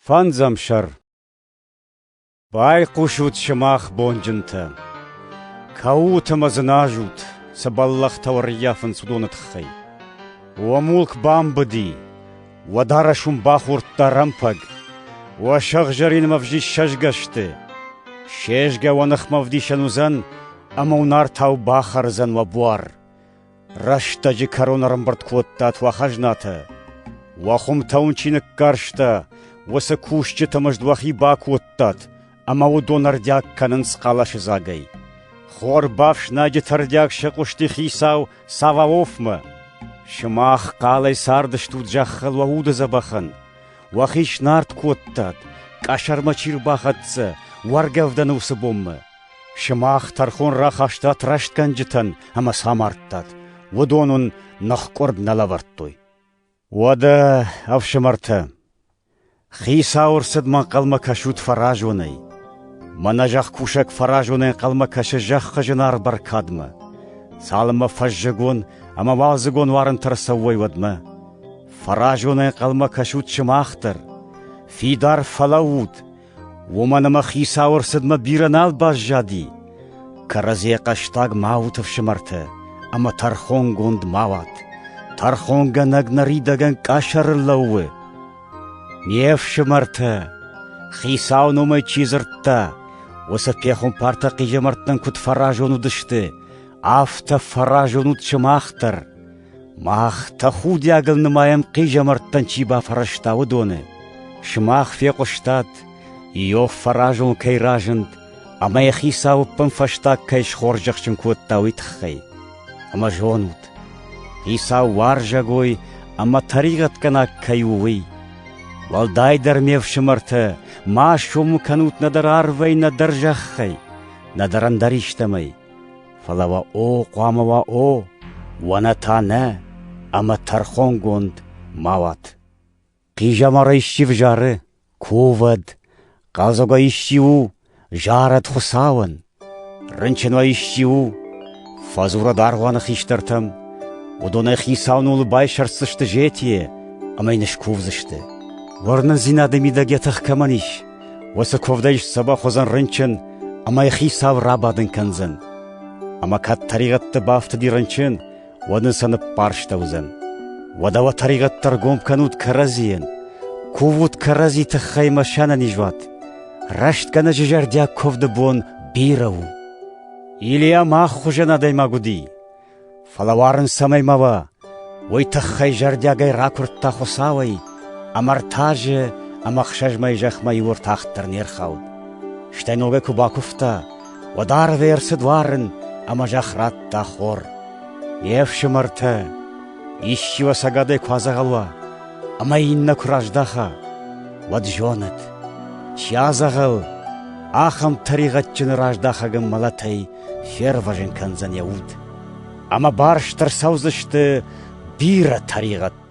Фӕндзӕм сӕр. Байхъусут сымах, бонджынтӕ! Кӕут ӕмӕ дзыназут, цы бӕллӕхтӕ уӕ ӕрыййафынц, уыдоны тыххӕй. Уӕ мулк бамбыди, уӕ дарӕс уын бахордта рӕмпӕг, уӕ сыгъзӕрин ӕмӕ ӕвзист сӕзгӕ сты. Се згӕ уӕ ныхмӕ ӕвдисӕн уыдзӕн ӕмӕ уын артау бахӕрдзӕн уӕ буар. Рӕстӕджы кӕрон ӕрӕмбырд кодтат уӕ хӕзнатӕ. Уӕ хуымтӕ уын чи ныккарста, уыцы кусджыты мызд уӕхи бакодтат, ӕмӕ уыдон ӕрдиаг кӕнынц хъӕлӕсыдзагӕй. Хор бафснайджыты ӕрдиаг сыхъуысти хицау Саваофмӕ. Сымах хъалӕй цардыстут зӕххыл уӕ уды дзӕбӕхӕн. Уӕхи снард кодтат, къӕсӕрмӕ чи рбахӕццӕ, уӕргӕвдӕны уыцы бонмӕ. Сымах тӕрхон рахастат рӕстгӕнджытӕн ӕмӕ сӕ амардтат, уыдон уын ныхкъуырд нӕ лӕвӕрдтой. Уӕдӕ, ӕфсымӕртӕ, Хицауы рцыдмӕ ӕнхъӕлмӕ кӕсут фӕразонӕй. Мӕнӕ зӕхкусӕг фӕразонӕй ӕнхъӕлмӕ кӕсы зӕххы зынаргъ бӕркадмӕ, цалынмӕ фӕззыгон ӕмӕ уалдзыгон уарынтӕ ӕрцӕуой, уӕдмӕ. Фӕразонӕй ӕнхъӕлмӕ кӕсут сымах дӕр. Фидар фӕлӕуут, Уымӕн ӕмӕ хицауы ӕрцыдмӕ бирӕ нал баззади. Кӕрӕдзийӕ хъӕстаг ма ут, ӕфсымӕртӕ, ӕмӕ тӕрхонгонд ма уат. Тӕрхонгӕнӕг ныридӕгӕн къӕсӕрыл лӕууы. Ме фсымӕртӕ, хицауы номӕй чи дзырдта, уыцы пехуымпартӕ хъизӕмӕрттӕн куыд фӕразон уыдысты, афтӕ фӕразон ут сымах дӕр. Мах тӕхудиагыл нымайӕм хъизӕмӕрттӕн чи бафӕрӕзта, уыдоны. Сымах фехъуыстат, Иов фӕразон кӕй разынд ӕмӕ йӕ хицау ӕппынфӕстаг кӕй схорзӕхджын кодта, уый тыххӕй. Ӕмӕ зонут, хицау уарзӕгой ӕмӕ тӕригъӕдгӕнаг кӕй у, уый. Уӕлдайдӕр, ме фсымӕртӕ, ма сомы кӕнут нӕдӕр арвӕй, нӕдӕр зӕххӕй, нӕдӕр ӕндӕр истӕмӕй. Фӕлӕ уӕ о хъуамӕ уа о, уӕ нӕ та нӕ, ӕмӕ тӕрхонгонд ма уат. Хъизӕмарӕй исчи взары, кувӕд, хъӕлдзӕгӕй исчи у, зарӕд Хуыцауӕн. Рынчын уӕ исчи у, фӕдзурӕд аргъуаны хистӕртӕм, уыдонӕй хицау нулы байсӕрддзысты зетийы ӕмӕ йын скувдзысты. Уырнындзинады мидӕг йӕ тых кӕмӕн ис, Уыцы куывдӕй сдзӕбӕх уыдзӕн рынчын ӕмӕ йӕ хицау рабадын кӕндзӕн. Ӕмӕ кӕд тӕригъӕдты бафтыди рынчын, уӕд ын сӕ ныппарстӕуыдзӕн. Уӕдӕ уӕ тӕригъӕдтӕ ӕргом кӕнут кӕрӕдзийӕн, кувут кӕрӕдзи тыххӕй мӕ сӕнӕниз уат. Рӕстгӕнӕджы зӕрдиаг куывды бон бирӕ у. Илийа мах хуызӕн адӕймаг уыди, Фӕлӕ уарын цӕмӕй ма уа, уый тыххӕй зӕрдиагӕй ракуырдта Хуыцауӕй, ӕмӕ ӕртӕ ӕмӕ ӕхсӕз мӕйы зӕхмӕ иу ӕртах дӕр не рхауд. Стӕй ногӕй куы бакуывта, уӕд арвӕй ӕрцыд уарын ӕмӕ зӕхх радта хор. Йе фсымӕртӕ, исчи уӕ цӕгатӕй куы адзӕгъӕл уа ӕмӕ иннӕ куы раздаха, уӕд зонӕд, чи адзӕгъӕл, ахӕм тӕригъӕдджыны раздахӕгӕн мӕлӕтӕй фервӕзын кӕндзӕн йӕ уд, ӕмӕ барст ӕрцӕудзысты бирӕ тӕригъӕдтӕ.